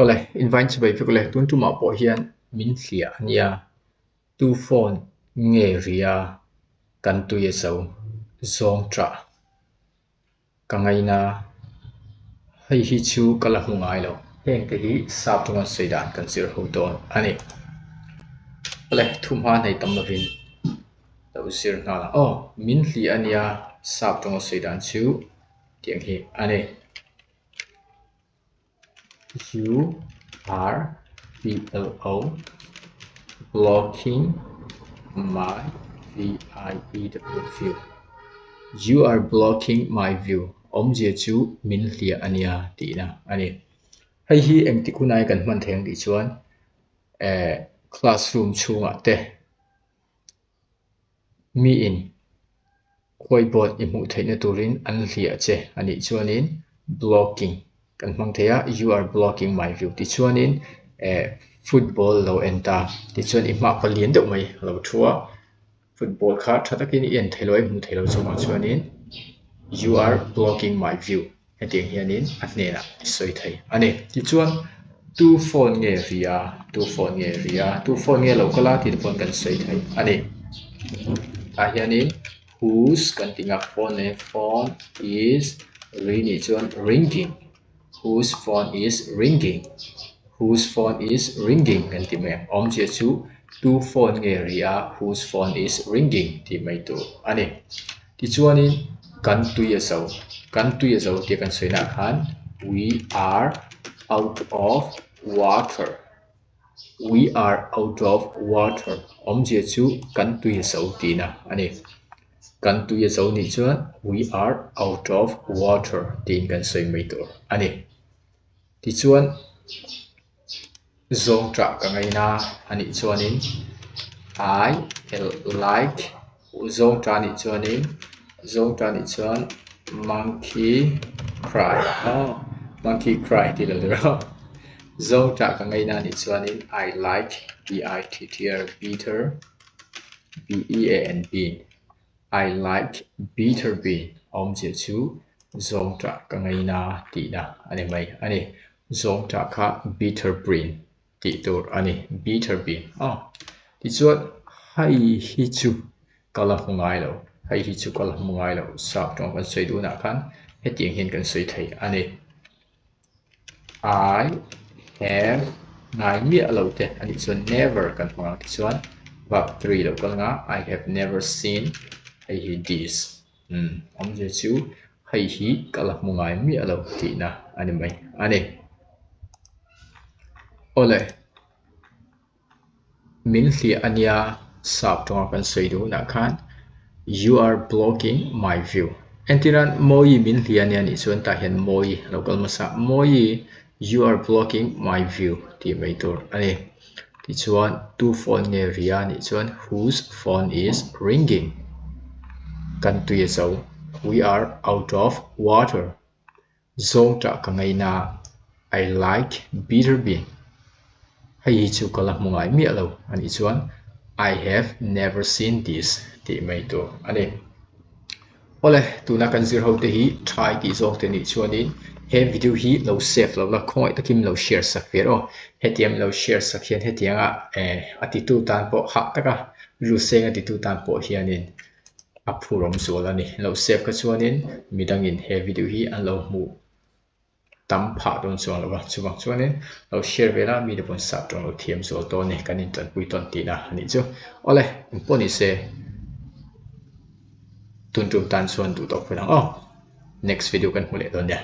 Awle, invain chibai vek le, tun tumah pawh hian min hliah a nia, tu phone nge ria kan tui a zo zawng tah ka ngaina, hei hi chu ka la hmu ngai lo, heng te hi sap tawnga sawi dan kan zir ho dawn a ni. Awle, thumhma nei tam lovin lo zir nghal ang aw, min hliah a nia sap tawnga sawi dan chu tiang hi a ni. U R B L O blocking my V I E W view. You are blocking my view. Awmzia chu min hliah a nia tihna a ni. Hei hi engtik hunai kan hman thei ang tih chuan eh classroom chhungah te Miin whiteboard i hmuh theihna turin an hliah che a nih chuanin blocking kan hmang thei a, you are blocking my view tichuanin eh football lo en ta tichuan i hma pawh lian deuh mai a lo thu a, football kha tha takin i en thei lo a i hmu thei lo chungah chuanin you are blocking my view. Hetiang hianin a hnenah i sawi thei a ni. Tichuan, tu phone nge ri a, tu phone nge ri a, tu phone nge lo kal a tih te pawh kan sawi thei a ni. Tah hianin whose kan tih nghak phone leh phone is ri nih chuan ringing, whose phone is ringing, whose phone is ringing kan ti mai ang. Awmzia chu tu phone nge ri a, whose phone is ringing tih mai tur a ni. Tichuanin kan tui a zo, kan tui a zo tia kan sawi naah khan we are out of water, we are out of water awmzia chu kan tui a zo tihna a ni. Kan tui a zo nih chuan we are out of water tiin kan sawi mai tur a ni. Tichuan. Zawng tah ka ngaina a nih chuanin I like zawng tah a nih chuanin zawng tah a nih chuan monkey cry aw monkey cry tih lo tur aw zawng tah ka ngaina a nih chuanin I like b i t t r bitter b e a n bean I like bitter bean awmzia chu zawng tah ka ngaina tihna a ni mai a ni. Zawng tah kha bitter bean tih tur a ni, bitter bean aw. Tichuan hei hi chu ka la hmu ngai lo, hei hi chu ka la hmu ngai lo sap tawng kan sawi dunah khan hetiang hian kan sawi thei a ni. I have ngai miah lo te a nih chuan never kan hmang ang tichuan verb 3 lo kal anga I have never seen hei hi this. Umm awmzia chu hei hi ka la hmu ngai miah lo tihna a ni mai a ni. Awle, min hliah a nia sap tawnga kan sawi duh hunah khan you are blocking my view. Entirnan Mawi min hliah a nia nih chuan tah hian Mawi a lo kal hmasa a, Mawi you are blocking my view tih mai tur a ni. Tichuan tu phone nge ri a nih chuan whose phone is ringing kan tui a zo we are out of water zawng tah ka ngaina I like bitter bean hei hi chu ka la hmu ngai miah lo a nih chuan I have never seen this tih mai tur a ni. Awle, tuna kan zir ho te hi tha i tih zawk te nih chuanin he video hi lo save lo la, khawngaih takin lo share sak ve rawh. Hetiang lo share sak hian hetianga eh a titu tan pawh hah taka luseng a titu tan pawh hianin a phurawm zual a ni. Lo save kha chuanin midangin he video hi an lo hmuh. tam phah dawn chuang lo va, chuvang chuanin lo share vel a, mite pawn sap tawng lo thiam zual dawn a ni, kan intanpui tawn tihna a nih chu. Awle, engpawh ni se tun tum tan chuan duh tawk phawt ang aw, next video kan hmu leh dawn nia.